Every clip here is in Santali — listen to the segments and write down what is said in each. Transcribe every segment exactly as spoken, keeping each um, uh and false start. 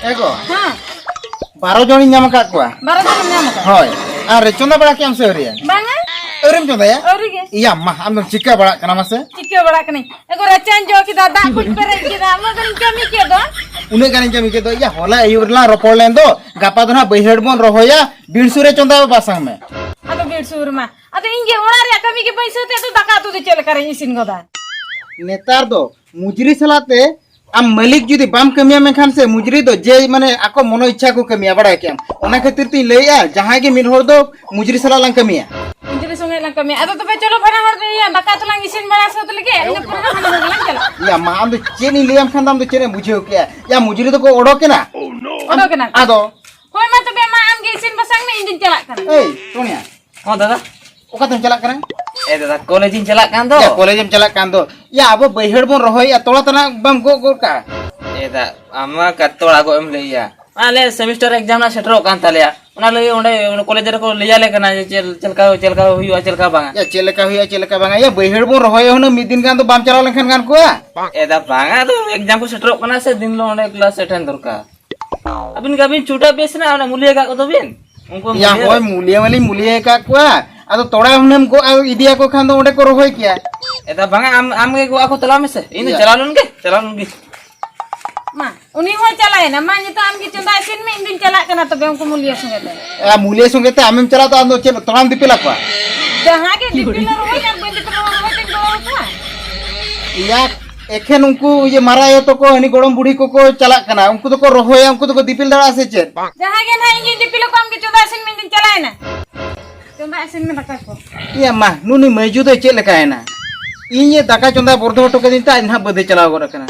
ᱮ ᱜᱚ, ᱦᱮᱸ᱾ ᱵᱟᱨᱚ ᱡᱚᱱᱤᱧ ᱧᱟᱢ ᱟᱠᱟᱫ ᱠᱚᱣᱟ᱾ ᱵᱟᱨᱚ ᱡᱚᱱᱮᱢ ᱧᱟᱢ ᱟᱠᱟᱫ? ᱦᱳᱭ᱾ ᱟᱨ ᱪᱚᱸᱫᱟ ᱵᱟᱲᱟ ᱠᱮᱜ ᱟᱢ ᱥᱮ ᱟᱹᱣᱨᱤᱭᱟ? ᱵᱟᱝᱟ᱾ ᱟᱹᱣᱨᱤᱢ ᱪᱚᱸᱫᱟᱭᱟ? ᱟᱹᱣᱨᱤ ᱜᱮ᱾ ᱤᱭᱟ ᱢᱟ, ᱟᱢ ᱫᱚᱢ ᱪᱤᱠᱟᱹ ᱵᱟᱲᱟᱜ ᱠᱟᱱᱟ ᱢᱟᱥᱮ? ᱪᱤᱠᱟᱹ ᱵᱟᱲᱟᱜ ᱠᱟᱹᱱᱟᱹᱧ? ᱮ ᱜᱚ, ᱨᱟᱪᱟᱧ ᱡᱚᱜ ᱠᱮᱫᱟ, ᱫᱟᱜ ᱠᱚᱧ ᱯᱮᱨᱮᱡ ᱠᱮᱫᱟ, ᱩᱱᱟᱹᱜ ᱜᱟᱱᱤᱧ ᱠᱟᱹᱢᱤ ᱠᱮᱫ ᱫᱚ᱾ ᱩᱱᱟᱹᱜ ᱜᱟᱱᱤᱧ ᱠᱟᱹᱢᱤ ᱠᱮᱫ ᱫᱚ᱾ ᱤᱭᱟ, ᱦᱚᱞᱟ ᱟᱹᱭᱩᱵ ᱨᱮᱞᱟᱝ ᱨᱚᱯᱚᱲ ᱞᱮᱱ ᱫᱚ, ᱜᱟᱯᱟ ᱫᱚ ᱱᱟᱦᱟᱜ ᱵᱟᱹᱭᱦᱟᱹᱲ ᱵᱚᱱ ᱨᱚᱦᱚᱭᱟ, ᱵᱤᱨ ᱥᱩᱨ ᱨᱮ ᱪᱚᱸᱫᱟ ᱵᱟᱥᱟᱝ ᱢᱮ᱾ ᱟᱫᱚ ᱵᱤᱨ ᱥᱩᱨ ᱨᱮᱢᱟ, ᱟᱫᱚ ᱤᱧ ᱜᱮ ᱚᱲᱟᱜ ᱨᱮᱭᱟᱜ ᱠᱟᱹᱢᱤ ᱜᱮ ᱵᱟᱹᱧ ᱥᱟᱹᱛ ᱮᱫ ᱫᱚ, ᱫᱟᱠᱟ ᱩᱛᱩ ᱫᱚ ᱪᱮᱫ ᱞᱮᱠᱟ ᱨᱤᱧ ᱤᱥᱤᱱ ᱜᱚᱫᱟ? ᱱᱮᱛᱟᱨ ᱫᱚ ᱢᱩᱡᱽᱨᱤ ᱥᱟᱞᱟᱜ ᱛᱮ ᱟᱢ ᱢᱟᱹᱞᱤᱠ ᱡᱩᱫᱤ ᱵᱟᱢ ᱠᱟᱹᱢᱤᱭᱟ, ᱢᱮᱱᱠᱷᱟᱱ ᱥᱮ ᱢᱩᱡᱽᱨᱤ ᱫᱚ ᱡᱮ ᱢᱟᱱᱮ ᱟᱠᱚ ᱢᱚᱱᱚ ᱤᱪᱪᱷᱟ ᱠᱚ ᱠᱟᱹᱢᱤᱭᱟ, ᱵᱟᱲᱟᱭ ᱠᱮᱭᱟᱢ᱾ ᱚᱱᱟ ᱠᱷᱟᱹᱛᱤᱨ ᱛᱤᱧ ᱞᱟᱹᱭᱮᱜᱼᱟ, ᱡᱟᱦᱟᱸᱭ ᱜᱮ ᱢᱤᱫ ᱦᱚᱲ ᱫᱚ ᱢᱩᱡᱽᱨᱤ ᱥᱟᱞᱟᱜ ᱞᱟᱝ ᱠᱟᱹᱢᱤᱭᱟ᱾ ᱢᱩᱡᱽᱨᱤ ᱥᱚᱸᱜᱮ ᱞᱟᱝ ᱠᱟᱹᱢᱤᱭᱟ᱾ ᱟᱫᱚ ᱛᱚᱵᱮ ᱪᱚᱞᱚ ᱵᱟᱱᱟ ᱦᱚᱲ ᱜᱮ ᱤᱭᱟᱹ ᱫᱟᱠᱟ ᱩᱛᱩ ᱞᱟᱝ ᱤᱥᱤᱱ ᱵᱟᱲᱟ ᱥᱟᱹᱛ ᱞᱮᱜᱮ, ᱤᱱᱟᱹ ᱯᱚᱨᱮ ᱦᱟᱸᱜ ᱵᱟᱱᱟ ᱦᱚᱲ ᱜᱮᱞᱟᱝ ᱪᱟᱞᱟᱜᱼᱟ᱾ ᱭᱟ ᱢᱟ, ᱟᱢ ᱫᱚ ᱪᱮᱫ ᱤᱧ ᱞᱟᱹᱭᱟᱢ ᱠᱷᱟᱱ ᱫᱚ ᱟᱢ ᱫᱚ ᱪᱮᱫ ᱮᱢ ᱵᱩᱡᱷᱟᱹᱣ ᱠᱮᱜᱼᱟ? ᱭᱟ ᱢᱩᱡᱽᱨᱤ ᱫᱚᱠᱚ ᱚᱰᱚᱠ ᱮᱱᱟ᱾ ᱚᱰᱚᱠ ᱮᱱᱟ ᱠᱚ? ᱟᱫᱚ? ᱦᱳᱭ ᱢᱟ ᱛᱚᱵᱮ ᱢᱟ ᱟᱢ ᱜᱮ ᱤᱥᱤᱱ ᱵᱟᱥᱟᱝ ᱢᱮ, ᱤᱧ ᱫᱩᱧ ᱪᱟᱞᱟᱜ ᱠᱟᱱᱟ᱾ ᱮᱭ ᱥᱳᱱᱤᱭᱟ, ᱦᱚᱸ ᱫᱟᱫᱟ᱾ ᱚᱠᱟᱛᱮᱢ ᱪᱟᱞᱟᱜ ᱠᱟᱱᱟ? ᱮ ᱫᱟᱫᱟ, ᱠᱚᱞᱮᱡᱽ ᱤᱧ ᱪᱟᱞᱟᱜ ᱠᱟᱱ ᱫᱚ᱾ ᱭᱟ, ᱠᱚᱞᱮᱡᱽ ᱮᱢ ᱪᱟᱞᱟᱜ ᱠᱟᱱ ᱫᱚ᱾ ᱭᱟ, ᱟᱵᱚ ᱵᱟᱹᱭᱦᱟᱹᱲ ᱵᱚᱱ ᱨᱚᱦᱚᱭᱮᱜᱼᱟ, ᱛᱚᱲᱟ ᱛᱟᱱᱟᱜ ᱵᱟᱢ ᱜᱚᱜ ᱜᱚᱫ ᱠᱟᱜᱼᱟ? ᱮ ᱫᱟ, ᱟᱢ ᱢᱟ ᱠᱟ-, ᱛᱚᱲᱟ ᱜᱚᱜ ᱮᱢ ᱞᱟᱹᱭᱟ᱾ ᱟᱞᱮ semester exam ᱱᱟᱜ ᱥᱮᱴᱮᱨᱚᱜ ᱠᱟᱱ ᱛᱟᱞᱮᱭᱟ᱾ ᱚᱱᱟ ᱞᱟᱹᱜᱤᱫ ᱚᱸᱰᱮ, ᱚᱸᱰᱮ ᱠᱚᱞᱮᱡᱽ ᱨᱮᱠᱚ ᱞᱟᱹᱭᱟᱞᱮ ᱠᱟᱱᱟ ᱡᱮ ᱪᱮᱫ, ᱪᱮᱫ ᱞᱮᱠᱟ, ᱪᱮᱫ ᱞᱮᱠᱟ ᱦᱩᱭᱩᱜᱼᱟ, ᱪᱮᱫ ᱞᱮᱠᱟ ᱵᱟᱝᱟ᱾ ᱭᱟ, ᱪᱮᱫ ᱞᱮᱠᱟ ᱦᱩᱭᱩᱜᱼᱟ, ᱪᱮᱫ ᱞᱮᱠᱟ ᱵᱟᱝᱟ? ᱭᱟ, ᱵᱟᱹᱭᱦᱟᱹᱲ ᱵᱚᱱ ᱨᱚᱦᱚᱭᱟ ᱦᱩᱱᱟᱹᱝ, ᱢᱤᱫ ᱫᱤᱱ ᱜᱟᱱ ᱫᱚ ᱵᱟᱢ ᱪᱟᱞᱟᱣ ᱞᱮᱱᱠᱷᱟᱱ ᱜᱟᱱ ᱠᱚᱜᱼᱟ? ᱮ ᱫᱟ, ᱵᱟᱝᱟ, ᱟᱫᱚ exam ᱠᱚ ᱥᱮᱴᱮᱨᱚᱜ ᱠᱟᱱᱟ ᱥᱮ, ᱫᱤᱱ ᱦᱤᱞᱳᱜ ᱚᱸᱰᱮ class attend ᱫᱚᱨᱠᱟᱨ᱾ ᱟᱹᱵᱤᱱ ᱜᱮ ᱟᱹᱵᱤᱱ ᱪᱷᱩᱴᱟᱹ ᱵᱮᱥ ᱨᱮᱱᱟᱜ ᱚᱱᱟ ᱢᱩᱞᱤᱭᱟᱹ ᱠᱟᱜ ᱠᱚᱫᱚ ᱵᱤᱱ᱾ ᱩᱱᱠᱩ ᱭᱟ, ᱢᱩᱞᱤᱭᱟᱹ ᱦᱳᱭ, ᱨᱮ᱾ ᱢᱩᱞᱤᱭᱟᱹ ᱢᱟᱞᱤᱧ ᱢᱩᱞᱤᱭᱟᱹ ᱟᱠᱟᱫ ᱠᱚᱣᱟ᱾ ᱟᱫᱚ ᱛᱚᱲᱟ ᱦᱩᱱᱟᱹᱢ ᱜᱚᱜ ᱤᱫᱤᱭᱟᱠᱚ ᱠᱷᱟᱱ ᱫᱚ ᱚᱸᱰᱮ ᱠᱚ ᱨᱚᱦᱚᱭ ᱠᱮᱭᱟ᱾ ᱮᱫᱟ ᱵᱟᱝᱟ, ᱟᱢ, ᱟᱢ ᱜᱮ ᱜᱚᱜ ᱟᱠᱚ ᱛᱟᱞᱟᱝ ᱢᱮᱥᱮ᱾ ᱤᱧ ᱫᱚ ᱭᱟ᱾ ᱪᱟᱞᱟᱣ ᱞᱮᱱ ᱜᱮ, ᱪᱟᱞᱟᱣ ᱞᱮᱱ ᱜᱮ᱾ ᱢᱟ, ᱩᱱᱤ ᱦᱚᱸᱭ ᱪᱟᱞᱟᱣᱮᱱᱟ᱾ ᱢᱟ, ᱱᱤᱛᱚᱜ ᱟᱢ ᱜᱮ ᱪᱚᱸᱫᱟ ᱤᱥᱤᱱ ᱢᱮ, ᱤᱧ ᱫᱩᱧ ᱪᱟᱞᱟᱜ ᱠᱟᱱᱟ ᱛᱚᱵᱮ ᱩᱱᱠᱩ ᱢᱩᱞᱤᱭᱟᱹ ᱥᱚᱸᱜᱮ ᱛᱮ᱾ ᱮ, ᱢᱩᱞᱤᱭᱟᱹ ᱥᱚᱸᱜᱮ ᱛᱮ ᱟᱢᱮᱢ ᱪᱟᱞᱟᱜ ᱫᱚ, ᱟᱢ ᱫᱚ ᱪᱮᱫ ᱛᱚᱲᱟᱢ ᱫᱤᱯᱤᱞ ᱟᱠᱚᱣᱟ? ᱡᱟᱦᱟᱸ ᱜᱮ ᱫᱤᱯᱤᱞ ᱨᱚᱦᱚᱭ ᱟᱨ ᱵᱟᱹᱧ ᱫᱤᱯᱤᱞ ᱨᱚᱦᱚᱭ ᱛᱮᱧ ᱜᱚᱲᱚ ᱟᱠᱚᱣᱟ᱾ ᱭᱟ, ᱮᱠᱷᱮᱱ ᱩᱱᱠᱩ ᱤᱭᱟᱹ ᱢᱟᱨᱟ ᱟᱭᱳ ᱛᱟᱠᱚ, ᱦᱟᱹᱱᱤ ᱜᱚᱲᱚᱢ ᱵᱩᱲᱦᱤ ᱠᱚᱠᱚ ᱪᱟᱞᱟᱜ ᱠᱟᱱᱟ, ᱩᱱᱠᱩ ᱫᱚᱠᱚ ᱨᱚᱦᱚᱭᱟ, ᱩᱱᱠᱩ ᱫᱚᱠᱚ ᱫᱤᱯᱤᱞ ᱫᱟᱲᱮᱭᱟᱜᱼᱟ ᱥᱮ ᱪᱮᱫ? ᱡᱟᱦᱟᱸᱭ ᱜᱮ ᱱᱟᱦᱟᱜ ᱤᱧ ᱜᱤᱧ ᱫᱤᱯᱤᱞ ᱟᱠᱚᱣᱟ, ᱟᱢ ᱜᱮ ᱪᱚᱸᱫᱟ ᱤᱥᱤᱱ ᱢᱮ, ᱤᱧ ᱫᱩᱧ ᱪᱟᱞᱟᱣᱮᱱᱟ᱾ ᱪᱚᱸᱫᱟ ᱤᱥᱤᱱ ᱢᱮ ᱫᱟᱠᱟ ᱠᱚ᱾ ᱤᱭᱟᱹ ᱢᱟ, ᱱᱩᱱᱤ ᱢᱟᱹᱭᱡᱩ ᱫᱚᱭ ᱪᱮᱫ ᱞᱮᱠᱟᱭᱮᱱᱟ? ᱤᱧ ᱮ ᱫᱟᱠᱟ ᱪᱚᱸᱫᱟ ᱵᱚᱨᱫᱷᱚ ᱦᱚᱴᱚ ᱠᱟᱹᱫᱤᱧ ᱛᱮ ᱟᱡ ᱱᱟᱦᱟᱜ ᱵᱟᱹᱫᱮ ᱪᱟᱞᱟᱣ ᱜᱚᱫ ᱟᱠᱟᱱᱟ᱾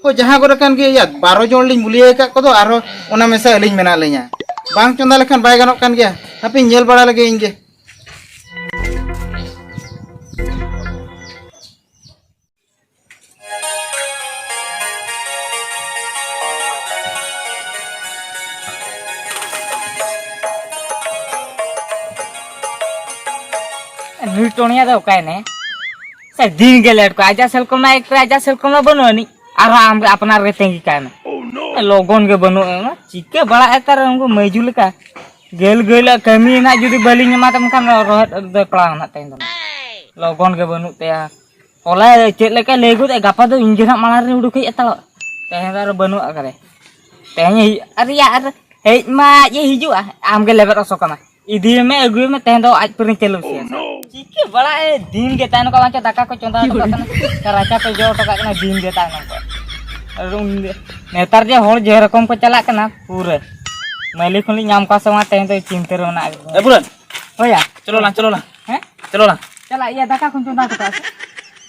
ᱦᱳᱭ, ᱡᱟᱦᱟᱸ ᱜᱚᱫ ᱟᱠᱟᱱ ᱜᱮ, ᱤᱭᱟᱹ ᱵᱟᱨᱚ ᱡᱚᱱ ᱞᱤᱧ ᱢᱩᱞᱤᱭᱟᱹ ᱟᱠᱟᱫ ᱠᱚᱫᱚ, ᱟᱨᱦᱚᱸ ᱚᱱᱟ ᱢᱮᱥᱟ ᱟᱹᱞᱤᱧ ᱢᱮᱱᱟᱜ ᱞᱤᱧᱟ᱾ ᱵᱟᱝ ᱪᱚᱸᱫᱟ ᱞᱮᱠᱷᱟᱱ ᱵᱟᱭ ᱜᱟᱱᱚᱜ ᱠᱟᱱ ᱜᱮᱭᱟ᱾ ᱦᱟᱯᱮᱧ ᱧᱮᱞ ᱵᱟᱲᱟ ᱞᱮᱜᱮ ᱤᱧ ᱜᱮ᱾ ᱱᱩᱭ ᱴᱚᱬᱤᱭᱟ ᱫᱚ ᱚᱠᱟᱭᱮᱱᱟᱭ? ᱥᱮ ᱫᱤᱱ ᱜᱮ ᱞᱮᱴ ᱠᱚ, ᱟᱡᱟᱜ ᱥᱮᱞ ᱠᱚᱢᱟ ᱮᱠ ᱨᱮ ᱟᱡᱟᱜ ᱥᱮᱞ ᱠᱚᱢᱟ ᱵᱟᱹᱱᱩᱜ ᱟᱹᱱᱤᱡ, ᱟᱨᱦᱚᱸ ᱟᱢ ᱟᱯᱱᱟᱨ ᱜᱮ ᱛᱟᱺᱜᱤ ᱠᱟᱭ ᱢᱮ᱾ ᱞᱚᱜᱚᱱ ᱜᱮ ᱵᱟᱹᱱᱩᱜᱼᱟ, ᱪᱤᱠᱟᱹ ᱵᱟᱲᱟᱭ ᱛᱟᱨ ᱩᱱᱠᱩ ᱢᱟᱹᱭᱡᱩ ᱞᱮᱠᱟ᱾ ᱜᱮᱞ ᱜᱟᱹᱭᱞᱟᱜ ᱠᱟᱹᱢᱤ ᱨᱮᱱᱟᱜ ᱡᱩᱫᱤ ᱵᱟᱹᱞᱤᱧ ᱮᱢᱟ ᱛᱟᱢ ᱠᱷᱟᱱ ᱨᱚᱦᱚᱭ ᱫᱚᱭ ᱯᱟᱲᱟᱣ ᱱᱟᱜ ᱛᱮᱦᱮᱧ ᱫᱚ᱾ ᱞᱚᱜᱚᱱ ᱜᱮ ᱵᱟᱹᱱᱩᱜ ᱛᱟᱭᱟ᱾ ᱦᱚᱞᱟ ᱪᱮᱫ ᱞᱮᱠᱟᱭ ᱞᱟᱹᱭ ᱜᱚᱫ ᱮᱫ, ᱜᱟᱯᱟ ᱫᱚ ᱤᱧ ᱜᱮ ᱱᱟᱜ ᱢᱟᱲᱟᱝ ᱨᱤᱧ ᱩᱰᱩᱠ ᱦᱮᱡ ᱦᱟᱛᱟᱲᱚᱜ᱾ ᱛᱮᱦᱮᱧ ᱫᱚ ᱟᱨ ᱵᱟᱹᱱᱩᱜ ᱟᱠᱟᱫᱮ᱾ ᱛᱮᱦᱮᱧ ᱦᱮᱡ, ᱟᱨ ᱭᱟ, ᱟᱨ ᱦᱮᱡ ᱢᱟ ᱟᱡ ᱮ ᱦᱤᱡᱩᱜᱼᱟ, ᱟᱢ ᱜᱮ ᱞᱮᱵᱮᱫ ᱚᱥᱚ ᱠᱟᱱᱟ᱾ ᱤᱫᱤᱭᱮ ᱢᱮ, ᱟᱹᱜᱩᱭᱮ ᱢᱮ, ᱛᱮᱦᱮᱧ ᱫᱚ ᱟᱡ ᱯᱩᱨᱟᱹᱧ ᱪᱟᱹᱞᱩ ᱦᱚᱪᱚᱭᱟ᱾ ᱪᱤᱠᱟᱹ ᱵᱟᱲᱟᱭ, ᱫᱤᱱ ᱜᱮ ᱛᱟᱭᱱᱚᱢ ᱠᱚᱜ ᱵᱟᱝ ᱪᱚ ᱫᱟᱠᱟ ᱠᱚ ᱪᱚᱸᱫᱟ ᱦᱚᱴᱚ ᱠᱟᱜ ᱠᱟᱱᱟ, ᱨᱟᱪᱟ ᱠᱚ ᱡᱚ ᱦᱚᱴᱚ ᱠᱟᱜ ᱠᱟᱱᱟ, ᱫᱤᱱ ᱜᱮ ᱛᱟᱭᱱᱚᱢ ᱠᱚᱜ᱾ ᱟᱨ ᱩᱱ-, ᱱᱮᱛᱟᱨ ᱡᱮ ᱦᱚᱲ ᱡᱮ ᱨᱚᱠᱚᱢ ᱠᱚ ᱪᱟᱞᱟᱜ ᱠᱟᱱᱟ, ᱯᱩᱨᱟᱹ ᱢᱟᱹᱞᱤᱠ ᱦᱚᱸᱞᱤᱧ ᱧᱟᱢ ᱠᱚᱣᱟ ᱥᱮ ᱵᱟᱝ, ᱛᱮᱦᱮᱧ ᱫᱚ ᱪᱤᱱᱛᱟᱹ ᱨᱮ ᱢᱮᱱᱟᱜ ᱟᱠᱟᱫ ᱞᱤᱧᱟ᱾ ᱮ ᱵᱩᱨᱟᱹ, ᱦᱳᱭᱟ᱾ ᱪᱚᱞᱚ ᱞᱟᱝ, ᱪᱚᱞᱚ ᱞᱟᱝ᱾ ᱦᱮᱸ? ᱪᱚᱞᱚ ᱞᱟᱝ᱾ ᱪᱟᱞᱟᱜ, ᱤᱭᱟᱹ, ᱫᱟᱠᱟ ᱠᱚᱧ ᱪᱚᱸᱫᱟ ᱦᱚᱴᱚ ᱠᱟᱜᱼᱟ ᱥᱮ?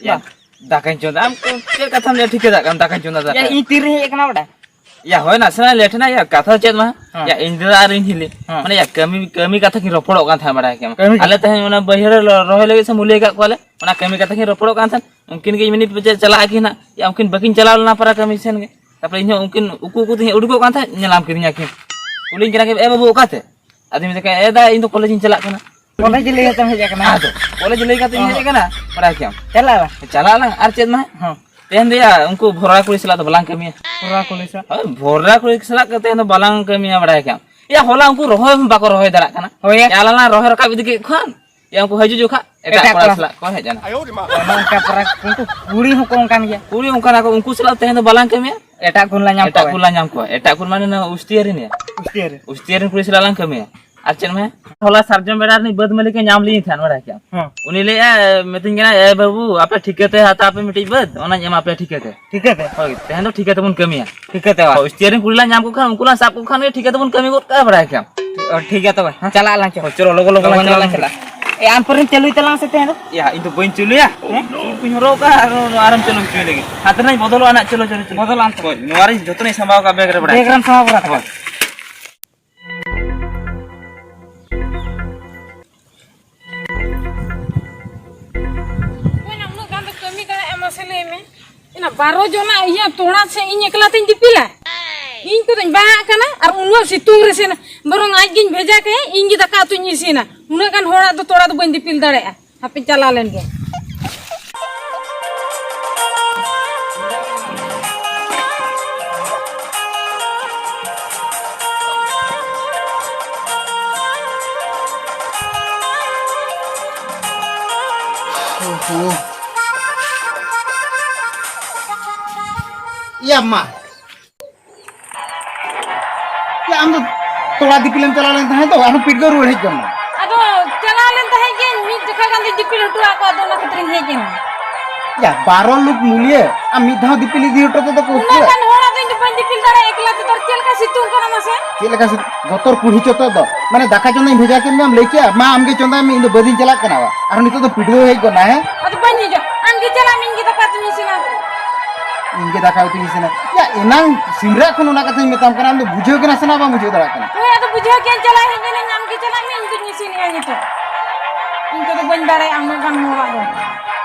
ᱭᱟ, ᱵᱟᱝ᱾ ᱫᱟᱠᱟᱧ ᱪᱚᱸᱫᱟ᱾ ᱟᱢ ᱪᱮᱫ ᱠᱟᱛᱷᱟᱢ ᱞᱟᱹᱭᱟ, ᱴᱷᱤᱠᱟᱹ ᱫᱟᱜ ᱠᱟᱱ ᱫᱟᱠᱟᱧ ᱪᱚᱸᱫᱟ, ᱭᱟ, ᱫᱟᱠᱟ᱾ ᱤᱧ ᱛᱤᱨᱮᱧ ᱦᱮᱡ ᱟᱠᱟᱱᱟ ᱵᱟᱰᱟᱭ? ᱭᱟ, ᱦᱳᱭ, ᱱᱟᱥᱮᱱᱟᱜ ᱞᱮᱴ ᱮᱱᱟ, ᱭᱟ, ᱠᱟᱛᱷᱟ ᱪᱮᱫ ᱢᱟ? ᱦᱮᱸ᱾ ᱭᱟ, ᱤᱧ ᱫᱟᱫᱟ ᱟᱨ ᱤᱧ ᱦᱤᱞᱤ᱾ ᱦᱮᱸ᱾ ᱢᱟᱱᱮ, ᱭᱟ, ᱠᱟᱹᱢᱤ, ᱠᱟᱹᱢᱤ ᱠᱟᱛᱷᱟ ᱠᱤᱱ ᱨᱚᱯᱚᱲᱚᱜ ᱠᱟᱱ ᱛᱟᱦᱮᱸᱫ, ᱵᱟᱲᱟᱭ ᱠᱮᱫᱟᱢ᱾ ᱠᱟᱹᱢᱤ ᱠᱟᱛᱷᱟ? ᱟᱞᱮ ᱛᱮᱦᱮᱧ ᱚᱱᱟ ᱵᱟᱹᱭᱦᱟᱹᱲ ᱨᱮ ᱨᱚᱦᱚᱭ ᱞᱟᱹᱜᱤᱫ ᱥᱮ ᱢᱩᱞᱤᱭᱟᱹ ᱠᱟᱜ ᱠᱚᱣᱟᱞᱮ, ᱚᱱᱟ ᱠᱟᱹᱢᱤ ᱠᱟᱛᱷᱟ ᱠᱤᱱ ᱨᱚᱯᱚᱲᱚᱜ ᱠᱟᱱ ᱛᱟᱦᱮᱸᱫ᱾ ᱩᱱᱠᱤᱱ ᱜᱮ ᱤᱧ ᱢᱮᱱᱤᱧ ᱯᱮ ᱪᱟᱞᱟᱜ ᱟᱹᱠᱤᱱ ᱦᱟᱸᱜ᱾ ᱭᱟ, ᱩᱱᱠᱤᱱ ᱵᱟᱹᱠᱤᱱ ᱪᱟᱞᱟᱣ ᱞᱮᱱᱟ ᱯᱟᱨᱟ ᱠᱟᱹᱢᱤ ᱥᱮᱱ ᱜᱮ᱾ ᱛᱟᱨᱯᱚᱨᱮ ᱤᱧ ᱦᱚᱸ ᱩᱱᱠᱤᱱ ᱩᱠᱩ ᱩᱠᱩ ᱛᱮᱧ ᱩᱰᱩᱠᱚᱜ ᱠᱟᱱ ᱛᱟᱦᱮᱸᱫ, ᱧᱮᱞᱟᱢ ᱠᱤᱫᱤᱧᱟ ᱠᱤᱱ᱾ ᱠᱩᱞᱤᱧ ᱠᱟᱱᱟ ᱠᱤᱱ, "ᱮ ᱵᱟᱹᱵᱩ, ᱚᱠᱟᱛᱮ?" ᱟᱫᱚᱧ ᱢᱮᱛᱟ ᱠᱤᱱᱟ, "ᱮ ᱫᱟ, ᱤᱧ ᱫᱚ ᱠᱚᱞᱮᱡᱽ ᱤᱧ ᱪᱟᱞᱟᱜ ᱠᱟᱱᱟ᱾" ᱠᱚᱞᱮᱡᱽ ᱞᱟᱹᱭ ᱠᱟᱛᱮᱢ ᱦᱮᱡ ᱟᱠᱟᱱᱟ? ᱟᱫᱚ ᱠᱚᱞᱮᱡᱽ ᱞᱟᱹᱭ ᱠᱟᱛᱮᱧ ᱦᱮᱡ ᱟᱠᱟᱱᱟ, ᱵᱟᱲᱟᱭ ᱠᱮᱫᱟᱢ᱾ ᱪᱟᱞᱟᱜ ᱟᱞᱟᱝ᱾ ᱪᱟᱞᱟᱜ ᱟᱞᱟᱝ, ᱟᱨ ᱪᱮᱫ ᱢᱟ? ᱦᱚᱸ᱾ ᱛᱮᱦᱮᱧ ᱫᱚ ᱭᱟ, ᱩᱱᱠᱩ ᱵᱷᱚᱨᱟ ᱠᱩᱲᱤ ᱥᱟᱞᱟᱜ ᱫᱚ ᱵᱟᱞᱟᱝ ᱠᱟᱹᱢᱤᱭᱟ᱾ ᱵᱷᱚᱨᱟ ᱠᱩᱲᱤ ᱥᱟᱞᱟᱜ? ᱦᱳᱭ, ᱵᱷᱚᱨᱟ ᱠᱩᱲᱤ ᱥᱟᱞᱟᱜ ᱛᱮᱦᱮᱧ ᱫᱚ ᱵᱟᱞᱟᱝ ᱠᱟᱹᱢᱤᱭᱟ, ᱵᱟᱲᱟᱭ ᱠᱮᱫᱟᱢ᱾ ᱭᱟ, ᱦᱚᱞᱟ ᱩᱱᱠᱩ ᱨᱚᱦᱚᱭ ᱦᱚᱸ ᱵᱟᱠᱚ ᱨᱚᱦᱚᱭ ᱫᱟᱲᱮᱭᱟᱜ ᱠᱟᱱᱟ᱾ ᱦᱳᱭ ᱭᱟ᱾ ᱭᱟ, ᱟᱞᱟᱝ ᱞᱟᱝ ᱨᱚᱦᱚᱭ ᱨᱟᱠᱟᱵ ᱤᱫᱤ ᱠᱮᱫ ᱠᱷᱟᱱ, ᱭᱟ, ᱩᱱᱠᱩ ᱦᱤᱡᱩᱜ ᱡᱚᱠᱷᱟ ᱮᱴᱟᱜ ᱮᱴᱟᱜ ᱠᱚᱲᱟ ᱠᱚᱲᱟ᱾ ᱥᱟᱞᱟᱜ ᱠᱚ ᱦᱮᱡ ᱮᱱᱟ᱾ ᱚᱱᱮ ᱚᱱᱠᱟ ᱯᱟᱨᱟ, ᱩᱱᱠᱩ ᱠᱩᱲᱤ ᱦᱚᱸᱠᱚ ᱚᱱᱠᱟᱱ ᱜᱮᱭᱟ᱾ ᱠᱩᱲᱤ ᱚᱱᱠᱟᱱᱟ ᱠᱚ, ᱩᱱᱠᱩ ᱥᱟᱞᱟᱜ ᱛᱮᱦᱮᱧ ᱫᱚ ᱵᱟᱞᱟᱝ ᱠᱟᱹᱢᱤᱭᱟ᱾ ᱮᱴᱟᱜ ᱠᱚ ᱞᱟᱝ ᱧᱟᱢ ᱮᱴᱟᱜ ᱠᱚᱣᱟ᱾ ᱠᱚ ᱞᱟᱝ ᱧᱟᱢ ᱠᱚᱣᱟ, ᱮᱴᱟᱜ ᱠᱚ ᱢᱟᱱᱮ ᱱᱚᱣᱟ ᱩᱥᱛᱤᱭᱟᱹ ᱨᱮᱱ ᱭᱟ᱾ ᱩᱥᱛᱤᱭᱟᱹ ᱨᱮ᱾ ᱩᱥᱛᱤᱭᱟᱹ ᱨᱮᱱ ᱠᱩᱲᱤ ᱥᱟᱞᱟᱜ ᱞᱟᱝ ᱠᱟᱹᱢᱤᱭᱟ᱾ ᱟᱨ ᱪᱮᱫ ᱢᱮ, ᱦᱚᱞᱟ ᱥᱟᱨᱡᱚᱢ ᱵᱮᱲᱟ ᱨᱤᱱᱤᱡ ᱵᱟᱹᱫᱽ ᱢᱟᱹᱞᱤᱠ ᱮ ᱧᱟᱢ ᱞᱤᱧ ᱛᱟᱦᱮᱸᱫ, ᱵᱟᱲᱟᱭ ᱠᱮᱫᱟᱢ᱾ ᱦᱚᱸ᱾ ᱩᱱᱤ ᱞᱟᱹᱭᱮᱫᱼᱟ, ᱢᱤᱛᱟᱹᱧ ᱠᱟᱱᱟ, "ᱮ ᱵᱟᱹᱵᱩ, ᱟᱯᱮ ᱴᱷᱤᱠᱟᱹ ᱛᱮ ᱦᱟᱛᱟᱣ ᱯᱮ ᱢᱤᱫᱴᱤᱡ ᱵᱟᱹᱫᱽ, ᱚᱱᱟᱧ ᱮᱢᱟ ᱯᱮᱭᱟ ᱴᱷᱤᱠᱟᱹ ᱛᱮ᱾" ᱴᱷᱤᱠᱟᱹ ᱛᱮ? ᱦᱳᱭ, ᱛᱮᱦᱮᱧ ᱫᱚ ᱴᱷᱤᱠᱟᱹ ᱛᱮᱵᱚᱱ ᱠᱟᱹᱢᱤᱭᱟ᱾ ᱴᱷᱤᱠᱟᱹ ᱛᱮ ᱵᱟᱝ? ᱦᱳᱭ, ᱩᱥᱛᱤᱭᱟᱹ ᱨᱮᱱ ᱠᱩᱲᱤ ᱞᱟᱝ ᱧᱟᱢ ᱠᱚ ᱠᱷᱟᱱ, ᱩᱱᱠᱩ ᱞᱟᱝ ᱥᱟᱵ ᱠᱚ ᱠᱷᱟᱱ ᱜᱮ ᱴᱷᱤᱠᱟᱹ ᱛᱮᱵᱚᱱ ᱠᱟᱹᱢᱤ ᱜᱚᱫ ᱠᱟᱜᱼᱟ, ᱵᱟᱲᱟᱭ ᱠᱮᱫᱟᱢ᱾ ᱚ, ᱴᱷᱤᱠ ᱜᱮᱭᱟ ᱛᱚᱵᱮ, ᱦᱮᱸ? ᱪᱟᱞᱟᱜ ᱟᱞᱟᱝ ᱪᱚ᱾ ᱦᱳᱭ, ᱪᱚᱞᱚ, ᱞᱚᱜᱚᱱ ᱞᱚᱜᱚᱱ ᱞᱚᱜᱚᱱ ᱪᱟᱞᱟᱜ ᱞᱟᱝ ᱞᱚᱜᱚᱱ ᱪᱟᱞᱟᱜᱼᱟ᱾ ᱮ, ᱟᱢ ᱯᱚᱨᱮᱢ ᱪᱟᱹᱞᱩᱭ ᱛᱟᱞᱟᱝ ᱥᱮ ᱛᱮᱦᱮᱧ ᱫᱚ? ᱭᱟ, ᱤᱧ ᱫᱚ ᱵᱟᱹᱧ ᱪᱟᱹᱞᱩᱭᱟ᱾ ᱦᱮᱸ? ᱥᱩᱴ ᱠᱚᱧ ᱦᱚᱨᱚᱜ ᱟᱠᱟᱫᱼᱟ, ᱟᱨ ᱱᱚᱣᱟ ᱟᱨᱮᱢ ᱪᱟᱹᱞᱩ ᱦᱚᱪᱚᱭ ᱞᱟᱹᱜᱤᱫ᱾ ᱦᱟᱛᱮ ᱨᱮᱱᱟᱜ ᱵᱚᱫᱚᱞᱚᱜᱼᱟ ᱱᱟᱜ, ᱪᱚᱞᱚ, ᱪᱚᱞᱚ, ᱪᱚᱞᱚ᱾ ᱵᱚᱫᱚᱞ ᱟᱱ ᱛᱮ᱾ ᱦᱳᱭ, ᱱᱚᱣᱟ ᱨᱮ ᱡᱚᱛᱚᱱᱟᱜ ᱤᱧ ᱥᱟᱢᱵᱟᱣ ᱟᱠᱟᱫᱼᱟ, ᱵᱮᱜᱽ ᱨᱮ᱾ ᱵᱮᱜᱽ ᱨᱮᱢ ᱥᱟᱢᱵᱟᱣ ᱵᱟᱲᱟ ᱠᱟᱜᱼᱟ? ᱦᱳᱭ᱾ ᱚᱠᱚᱭ ᱱᱟ ᱩᱱᱟᱹᱜ ᱜᱟᱱ ᱫᱚ ᱠᱟᱹᱢᱤ ᱫᱟᱲᱮᱭᱟᱜᱼᱟ, ᱢᱟᱥᱮ ᱞᱟᱹᱭ ᱢᱮ? ᱚᱱᱟ ᱵᱟᱨᱚ ᱡᱚᱱᱟᱜ ᱤᱭᱟᱹ ᱛᱚᱲᱟ ᱥᱮ ᱤᱧ ᱮᱠᱞᱟ ᱛᱤᱧ ᱫᱤᱯᱤᱞᱟ? ᱤᱧ ᱠᱚᱫᱚᱧ ᱵᱟᱦᱟᱜ ᱠᱟᱱᱟ, ᱟᱨ ᱩᱱᱟᱹᱜ ᱥᱤᱛᱩᱝ ᱨᱮ ᱥᱮ ᱵᱚᱨᱚᱝ ᱟᱡ ᱜᱤᱧ ᱵᱷᱮᱡᱟ ᱠᱟᱭᱟ, ᱤᱧ ᱜᱮ ᱫᱟᱠᱟ ᱩᱛᱩᱧ ᱤᱥᱤᱱᱟ᱾ ᱩᱱᱟᱹᱜ ᱜᱟᱱ ᱦᱚᱲᱟᱜ ᱫᱚ ᱛᱚᱲᱟ ᱫᱚ ᱵᱟᱹᱧ ᱫᱤᱯᱤᱞ ᱫᱟᱲᱮᱭᱟᱜᱼᱟ᱾ ᱦᱟᱯᱮ ᱪᱟᱞᱟᱣ ᱞᱮᱱ ᱜᱮ᱾ ᱳ᱾ ᱭᱟ ᱢᱟ᱾ ᱭᱟ, ᱟᱢ ᱫᱚ ᱛᱚᱲᱟ ᱫᱤᱯᱤᱞᱮᱢ ᱪᱟᱞᱟᱣ ᱞᱮᱱ ᱛᱟᱦᱮᱸᱫ ᱫᱚ, ᱟᱨᱦᱚᱸ ᱯᱤᱰᱜᱟᱹᱣ ᱨᱩᱣᱟᱹᱲ ᱦᱮᱡ ᱜᱚᱫ ᱱᱟ᱾ ᱟᱫᱚ ᱪᱟᱞᱟᱣ ᱞᱮᱱ ᱛᱟᱦᱮᱸᱫ ᱜᱤᱧ, ᱢᱤᱫ ᱡᱚᱠᱷᱟ ᱜᱟᱱ ᱫᱚᱧ ᱫᱤᱯᱤᱞ ᱦᱚᱴᱚ ᱟᱫ ᱠᱚᱣᱟ, ᱟᱫᱚ ᱚᱱᱟ ᱠᱷᱟᱹᱛᱤᱨᱤᱧ ᱦᱮᱡ ᱮᱱᱟ᱾ ᱭᱟ, ᱵᱟᱨᱚ ᱞᱳᱠ ᱢᱩᱞᱤᱭᱟᱹ, ᱟᱢ ᱢᱤᱫ ᱫᱷᱟᱣ ᱫᱤᱯᱤᱞ ᱤᱫᱤ ᱦᱚᱴᱚ ᱛᱮᱫᱚ ᱠᱚ ᱩᱥᱠᱩᱨᱟ᱾ ᱩᱱᱟᱹᱜ ᱜᱟᱱ ᱦᱚᱲ ᱟᱫᱚ ᱤᱧ ᱫᱚ ᱵᱟᱹᱧ ᱫᱤᱯᱤᱞ ᱫᱟᱲᱮᱭᱟᱜᱼᱟ ᱮᱠᱞᱟ ᱛᱮᱫᱚ, ᱟᱨ ᱪᱮᱫ ᱞᱮᱠᱟ ᱥᱤᱛᱩᱝ ᱠᱟᱱᱟ ᱢᱟᱥᱮ? ᱪᱮᱫ ᱞᱮᱠᱟ ᱥᱤᱛᱩᱝ? ᱵᱚᱛᱚᱨ ᱠᱩᱲᱦᱤ ᱪᱚᱛᱚᱨ ᱫᱚ᱾ ᱢᱟᱱᱮ ᱫᱟᱠᱟ ᱪᱚᱸᱫᱟᱧ ᱵᱷᱮᱡᱟ ᱠᱮᱫ ᱢᱮᱭᱟ, ᱟᱢ ᱞᱟᱹᱭ ᱠᱮᱜᱼᱟ, "ᱢᱟ, ᱟᱢᱜᱮ ᱪᱚᱸᱫᱟᱭ ᱢᱮ, ᱤᱧ ᱫᱚ ᱵᱟᱹᱫᱤᱧ ᱪᱟᱞᱟᱜ ᱠᱟᱱᱟ ᱵᱟ", ᱟᱨ ᱱᱤᱛᱚᱜ ᱫᱚ ᱯᱤᱰᱜᱟᱹᱣ ᱦᱮᱡ ᱜᱚᱫ ᱱᱟ, ᱦᱮᱸ? ᱟᱫᱚ ᱵᱟᱹᱧ ᱦᱤᱡᱩᱜᱼᱟ, ᱟᱢ ᱜᱮ ᱪᱟᱞᱟᱜ ᱢᱮ, ᱤᱧ ᱜᱮ ᱫᱟᱠᱟ ᱩᱛᱩᱧ ᱤᱥᱤᱱᱟ᱾ ᱤᱧ ᱜᱮ ᱫᱟᱠᱟ ᱩᱛᱩᱧ ᱤᱥᱤᱱᱟ? ᱭᱟ, ᱮᱱᱟᱝ ᱥᱤᱢᱨᱟᱜ ᱠᱷᱚᱱ ᱚᱱᱟ ᱠᱟᱛᱷᱟᱧ ᱢᱮᱛᱟᱢ ᱠᱟᱱᱟ, ᱟᱢ ᱫᱚ ᱵᱩᱡᱷᱟᱹᱣ ᱜᱮ ᱱᱟᱥᱮᱱᱟᱜ ᱵᱟᱢ ᱵᱩᱡᱷᱟᱹᱣ ᱫᱟᱲᱮᱭᱟᱜ ᱠᱟᱱᱟ᱾ ᱦᱳᱭ, ᱟᱫᱚ ᱵᱩᱡᱷᱟᱹᱣ ᱠᱮᱜᱼᱟᱹᱧ, ᱪᱟᱞᱟᱜ ᱦᱮᱡ ᱮᱱᱟᱹᱧ, ᱟᱢ ᱜᱮ ᱪᱟᱞᱟᱜ ᱢᱮ, ᱤᱧ ᱫᱚᱧ ᱤᱥᱤᱱᱮᱜᱼᱟ ᱱᱤᱛᱚᱜ᱾ ᱤᱧ ᱛᱮᱫᱚ ᱵᱟᱹᱧ ᱫᱟᱲᱮᱭᱟᱜᱼᱟ ᱩᱱᱟᱹᱜ ᱜᱟᱱ ᱦᱚᱲᱟᱜ ᱫᱚ᱾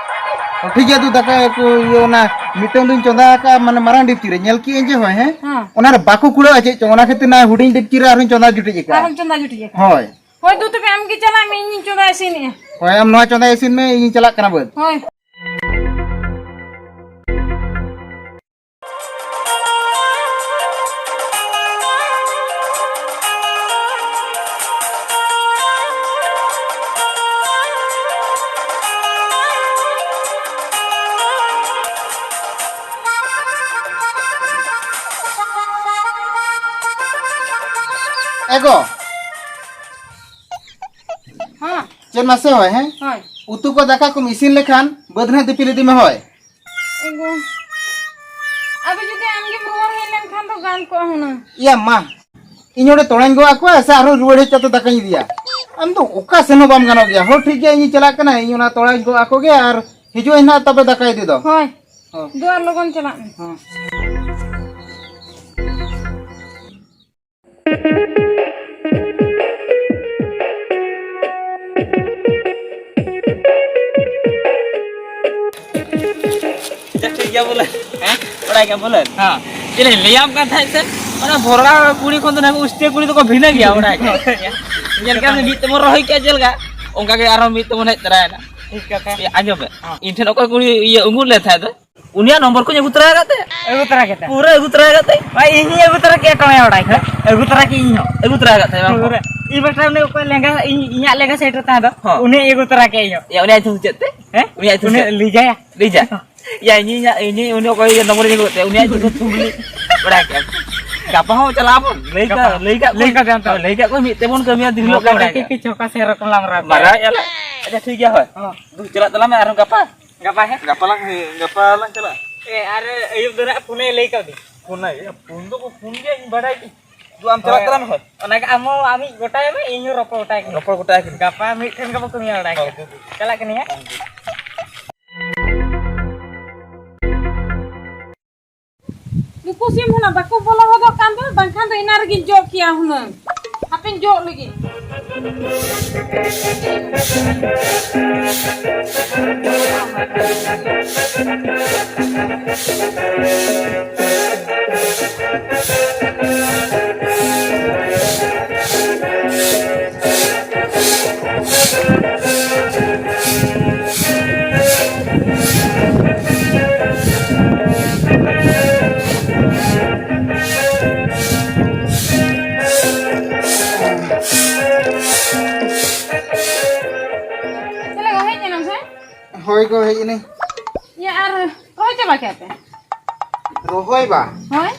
ᱚ, ᱴᱷᱤᱠ ᱜᱮᱭᱟ, ᱫᱩ, ᱫᱟᱠᱟ ᱠᱚ, ᱤᱭᱟᱹ, ᱚᱱᱟ ᱢᱤᱫᱴᱟᱝ ᱫᱚᱧ ᱪᱚᱸᱫᱟ ᱟᱠᱟᱫᱼᱟ, ᱢᱟᱱᱮ ᱢᱟᱨᱟᱝ ᱰᱮᱠᱪᱤ ᱨᱮ, ᱧᱮᱞ ᱠᱮᱜᱼᱟᱹᱧ ᱡᱮ, ᱦᱳᱭ, ᱦᱮᱸ? ᱦᱮᱸ᱾ ᱚᱱᱟ ᱨᱮ ᱵᱟᱠᱚ ᱠᱩᱲᱟᱹᱜᱼᱟ ᱪᱮᱫ ᱪᱚᱝ, ᱚᱱᱟ ᱠᱷᱟᱹᱛᱤᱨ ᱱᱚᱣᱟ ᱦᱩᱰᱤᱧ ᱰᱮᱠᱪᱤ ᱨᱮ ᱟᱨᱦᱚᱸᱧ ᱪᱚᱸᱫᱟ ᱡᱩᱴᱤᱡ ᱟᱠᱟᱫᱼᱟ᱾ ᱟᱨᱦᱚᱸᱢ ᱪᱚᱸᱫᱟ ᱡᱩᱴᱤᱡ ᱟᱠᱟᱫᱼᱟ? ᱦᱳᱭ᱾ ᱦᱳᱭ, ᱫᱩ, ᱛᱚᱵᱮ ᱟᱢ ᱜᱮ ᱪᱟᱞᱟᱜ ᱢᱮ, ᱤᱧᱤᱧ ᱪᱚᱸᱫᱟ ᱤᱥᱤᱱᱮᱜᱼᱟ᱾ ᱦᱳᱭ, ᱟᱢ ᱱᱚᱣᱟ ᱪᱚᱸᱫᱟ ᱤᱥᱤᱱ ᱢᱮ, ᱤᱧᱤᱧ ᱪᱟᱞᱟᱜ ᱠᱟᱱᱟ ᱵᱟᱹᱫᱽ᱾ ᱦᱳᱭ᱾ ᱮ ᱜᱚ᱾ ᱦᱮᱸ᱾ ᱪᱮᱫ ᱢᱟᱥᱮ ᱦᱳᱭ, ᱦᱮᱸ? ᱦᱳᱭ᱾ ᱩᱛᱩ ᱠᱚ ᱫᱟᱠᱟ ᱠᱚᱢ ᱤᱥᱤᱱ ᱞᱮᱠᱷᱟᱱ ᱵᱟᱹᱫᱽ ᱱᱟᱦᱟᱜ ᱫᱤᱯᱤᱞ ᱤᱫᱤ ᱢᱮ ᱦᱳᱭ᱾ ᱮ ᱜᱚ᱾ ᱟᱫᱚ ᱡᱩᱫᱤ ᱟᱢᱜᱮᱢ ᱨᱩᱣᱟᱹᱲ ᱦᱮᱡ ᱞᱮᱱᱠᱷᱟᱱ ᱫᱚ ᱜᱟᱱ ᱠᱚᱜᱼᱟ ᱦᱩᱱᱟᱹᱝ᱾ ᱤᱭᱟ ᱢᱟ, ᱤᱧ ᱚᱸᱰᱮ ᱛᱚᱲᱟᱧ ᱜᱚᱜ ᱟᱠᱚᱣᱟ ᱥᱮ ᱟᱨᱦᱚᱸ ᱨᱩᱣᱟᱹᱲ ᱦᱮᱡ ᱠᱟᱛᱮ ᱫᱟᱠᱟᱧ ᱤᱫᱤᱭᱟ? ᱟᱢ ᱫᱚ ᱚᱠᱟ ᱥᱮᱱ ᱦᱚᱸ ᱵᱟᱢ ᱜᱟᱱᱚᱜ ᱜᱮᱭᱟ᱾ ᱦᱳ, ᱴᱷᱤᱠ ᱜᱮᱭᱟ, ᱤᱧᱤᱧ ᱪᱟᱞᱟᱜ ᱠᱟᱱᱟ, ᱤᱧ ᱚᱱᱟ ᱛᱚᱲᱟᱧ ᱜᱚᱜ ᱟᱠᱚ ᱜᱮ ᱟᱨ ᱦᱤᱡᱩᱜ ᱟᱹᱧ ᱱᱟᱦᱟᱜ ᱛᱚᱵᱮ ᱫᱟᱠᱟ ᱤᱫᱤ ᱫᱚ᱾ ᱦᱳᱭ᱾ ᱦᱚᱸ᱾ ᱫᱩ ᱟᱨ ᱞᱚᱜᱚᱱ ᱪᱟᱞᱟᱜ ᱢᱮ᱾ ᱦᱚᱸ᱾ ᱟᱪᱪᱷᱟ, ᱴᱷᱤᱠ ᱜᱮᱭᱟ ᱵᱚᱞᱮ᱾ ᱦᱮᱸ? ᱵᱟᱲᱟᱭ ᱜᱮᱭᱟᱢ ᱵᱚᱞᱮ? ᱦᱮᱸ᱾ ᱪᱮᱫ ᱤᱧ ᱞᱟᱹᱭᱟᱢ ᱠᱟᱱ ᱛᱟᱦᱮᱸᱫ ᱥᱮ? ᱚᱱᱟ ᱵᱷᱚᱨᱲᱟ ᱠᱩᱲᱤ ᱠᱷᱚᱱ ᱫᱚ ᱱᱟᱦᱟᱜ ᱩᱥᱴᱤᱭᱟᱹ ᱠᱩᱲᱤ ᱫᱚᱠᱚ ᱵᱷᱤᱱᱟᱹ ᱜᱮᱭᱟ, ᱵᱟᱲᱟᱭ ᱜᱮᱭᱟᱢ᱾ ᱧᱮᱞ ᱠᱟᱜ ᱢᱮ, ᱢᱤᱫ ᱛᱮᱵᱚᱱ ᱨᱚᱦᱚᱭ ᱠᱮᱜᱼᱟ ᱪᱮᱫ ᱞᱮᱠᱟ, ᱚᱱᱠᱟ ᱜᱮ ᱟᱨᱦᱚᱸ ᱢᱤᱫ ᱛᱮᱵᱚᱱ ᱦᱮᱡ ᱛᱚᱨᱟᱭᱮᱱᱟ᱾ ᱴᱷᱤᱠ ᱠᱟᱛᱷᱟ᱾ ᱮ, ᱟᱸᱡᱚᱢ ᱢᱮ᱾ ᱦᱮᱸ᱾ ᱤᱧ ᱴᱷᱮᱱ ᱚᱠᱚᱭ ᱠᱩᱲᱤ ᱤᱭᱟᱹ ᱩᱢᱩᱞ ᱞᱮᱫ ᱛᱟᱦᱮᱸᱫ ᱫᱚ, ᱩᱱᱤᱭᱟᱜ ᱱᱚᱢᱵᱚᱨ ᱠᱚᱧ ᱟᱹᱜᱩ ᱛᱚᱨᱟ ᱟᱠᱟᱫ ᱛᱟᱭᱟ᱾ ᱟᱹᱜᱩ ᱛᱚᱨᱟ ᱠᱮᱫᱟ᱾ ᱯᱩᱨᱟᱹ ᱟᱹᱜᱩ ᱛᱚᱨᱟ ᱟᱠᱟᱫ ᱛᱟᱭᱟ᱾ ᱵᱷᱟᱭ, ᱤᱧ ᱦᱚᱸᱧ ᱟᱹᱜᱩ ᱛᱚᱨᱟ ᱠᱮᱫ ᱴᱚᱢᱮ ᱵᱟᱲᱟᱭ ᱠᱷᱟᱡ᱾ ᱟᱹᱜᱩ ᱛᱚᱨᱟ ᱠᱮᱫ ᱤᱧ ᱦᱚᱸ᱾ ᱟᱹᱜᱩ ᱛᱚᱨᱟ ᱟᱠᱟᱫ ᱛᱟᱭᱟ, ᱵᱟᱝ? ᱯᱩᱨᱟᱹ᱾ ᱤᱧ ᱵᱟᱠᱷᱨᱟ ᱩᱱᱤ ᱚᱠᱚᱭ ᱞᱮᱸᱜᱟ, ᱤᱧ, ᱤᱧᱟᱹᱜ ᱞᱮᱸᱜᱟ ᱥᱮᱴ ᱨᱮ ᱛᱟᱦᱮᱸ ᱫᱚ, ᱦᱚᱸ᱾ ᱩᱱᱤ ᱟᱹᱜᱩ ᱛᱚᱨᱟ ᱠᱮᱫ ᱤᱧ᱾ ᱭᱟ, ᱩᱱᱤᱭᱟᱜ ᱧᱩᱛᱩᱢ ᱪᱮᱫ ᱛᱮ? ᱦᱮᱸ? ᱩᱱᱤᱭᱟᱜ ᱧᱩᱛᱩᱢ ᱩᱱᱤ ᱪᱮᱫ? ᱞᱤᱡᱟᱭᱟ᱾ ᱞᱤᱡᱟ? ᱭᱟ, ᱤᱧᱤᱧ, ᱤᱧᱤᱧ, ᱩᱱᱤ ᱚᱠᱚᱭ ᱱᱚᱢᱵᱚᱨ ᱤᱧ ᱟᱹᱜᱩ ᱠᱮᱫ ᱛᱟᱭᱟ, ᱩᱱᱤᱭᱟᱜ ᱧᱩᱛᱩᱢ ᱛᱩᱢᱞᱤ᱾ ᱵᱟᱲᱟᱭ ᱠᱮᱫᱟᱢ? ᱜᱟᱯᱟ ᱦᱚᱸ ᱪᱟᱞᱟᱜ ᱟᱵᱚᱱ᱾ ᱞᱟᱹᱭ ᱠᱟᱜ, ᱜᱟᱯᱟ᱾ ᱞᱟᱹᱭ ᱠᱟᱜ ᱞᱟᱹᱭ ᱠᱚ᱾ ᱠᱟᱜ ᱛᱟᱭᱟᱢ ᱛᱚ᱾ ᱞᱟᱹᱭ ᱠᱟᱜ ᱠᱚ, ᱢᱤᱫ ᱛᱮᱵᱚᱱ ᱠᱟᱹᱢᱤᱭᱟ, ᱫᱤᱱ ᱦᱤᱞᱳᱜ ᱜᱮ ᱵᱟᱲᱟᱭ ᱠᱮᱫᱟᱢ? ᱠᱤ ᱪᱷᱚᱠᱟ ᱥᱮ ᱨᱚᱠᱚᱢ ᱞᱟᱝ ᱨᱟᱜᱟ᱾ ᱢᱟᱨᱟᱜ ᱭᱟᱞᱟ᱾ ᱟᱪᱪᱷᱟ, ᱴᱷᱤᱠ ᱜᱮᱭᱟ, ᱦᱳᱭ᱾ ᱦᱚᱸ᱾ ᱫᱩ, ᱪᱟᱞᱟᱜ ᱛᱟᱞᱟᱝ ᱢᱮ ᱟᱨᱦᱚᱸ ᱜᱟᱯᱟ᱾ ᱜᱟᱯᱟ ᱦᱮᱸ? ᱜᱟᱯᱟ ᱞᱟᱝ, ᱜᱟᱯᱟ ᱞᱟᱝ ᱪᱟᱞᱟᱜᱼᱟ᱾ ᱮ, ᱟᱨ ᱟᱹᱭᱩᱵ ᱫᱚ ᱱᱟᱜ ᱯᱷᱳᱱᱮ ᱞᱟᱹᱭ ᱠᱟᱣᱫᱤᱧ᱾ ᱯᱷᱳᱱ ᱟᱭ, ᱯᱷᱳᱱ ᱫᱚ ᱯᱷᱳᱱ ᱜᱮᱭᱟ, ᱤᱧ ᱵᱟᱰᱟᱭ ᱜᱮ᱾ ᱫᱩ, ᱟᱢ ᱪᱟᱞᱟᱜ ᱦᱳᱭ᱾ ᱛᱟᱞᱟᱝ ᱢᱮ, ᱦᱳᱭ᱾ ᱚᱱᱟᱜᱮ ᱟᱢ ᱦᱚᱸ ᱟᱢᱤᱡ ᱜᱚᱴᱟᱭ ᱢᱮ, ᱤᱧ ᱦᱚᱸ ᱨᱚᱯᱚᱲ ᱜᱚᱴᱟᱭ ᱠᱤᱱ᱾ ᱨᱚᱯᱚᱲ ᱜᱚᱴᱟᱭ ᱠᱤᱱ᱾ ᱜᱟᱯᱟ ᱢᱤᱫ ᱴᱷᱮᱱ ᱜᱮᱵᱚ ᱠᱟᱹᱢᱤᱭᱟ ᱚᱲᱟᱜ ᱦᱳᱭ, ᱜᱮ᱾ ᱦᱳᱭ, ᱦᱳᱭ᱾ ᱪᱟᱞᱟᱜ ᱠᱟᱹᱱᱟᱹᱧ ᱦᱟᱸᱜ᱾ ᱦᱳᱭ, ᱦᱳᱭ᱾ ᱱᱩᱠᱩ ᱥᱤᱢ ᱦᱩᱱᱟᱹᱝ ᱵᱟᱠᱚ ᱵᱚᱞᱚ ᱦᱚᱫᱚᱜ ᱠᱟᱱ ᱫᱚ, ᱵᱟᱝᱠᱷᱟᱱ ᱫᱚ ᱮᱱᱟᱝ ᱨᱮᱜᱮᱧ ᱡᱚᱜ ᱠᱮᱭᱟ ᱦᱩᱱᱟᱹᱝ᱾ ᱦᱟᱯᱮᱧ ᱡᱚᱜ ᱞᱮᱜᱮ᱾ ᱪᱮᱫ ᱞᱮᱠᱟ ᱦᱮᱡ ᱮᱱᱟᱢ ᱥᱮ? ᱦᱳᱭ ᱜᱚ, ᱦᱮᱡ ᱮᱱᱟᱹᱧ᱾ ᱤᱭᱟᱹ, ᱟᱨ ᱨᱚᱦᱚᱭ ᱪᱟᱵᱟ ᱠᱮᱫ ᱯᱮ? ᱨᱚᱦᱚᱭ ᱵᱟ? ᱦᱳᱭ᱾